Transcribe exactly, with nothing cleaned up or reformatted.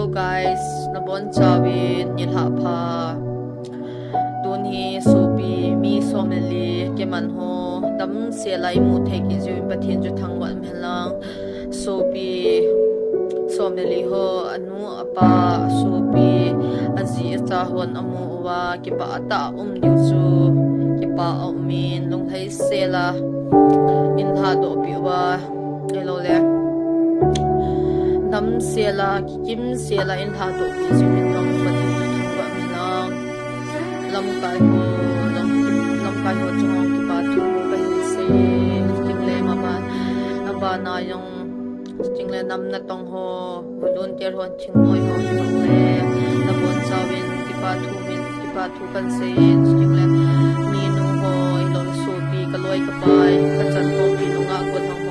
Guys, nabonchauvin nilhah pha. Tuni hi sopi mi som le li kiman ho damsel a imu thei kit jiuvin Pathen chu thangvah in umhen lang. Sopi som le li ho, anu apa, asopi, aji acha hon amu uva kipah tah a um diu chu kipah a um in, lunglhaisel a in lhadoh peh uva, ahilou le damsel a, kikimsel a in lhadoh peh jiuvin lang Pathen chu thangvah in umhen lang. Lamkai ho, lam, lamkai ho chunga kipa thu kahin sei, chuteng le aban, abana jong, chuteng le nam natong ho, volunteer ho, thingnoiho, chuteng le nabonchauvin kipa thu min, kipa thu kahin sei, chuteng le minu ho, ahilou le sopi, kaloi kapai, kachan ho, minu nga kon ho,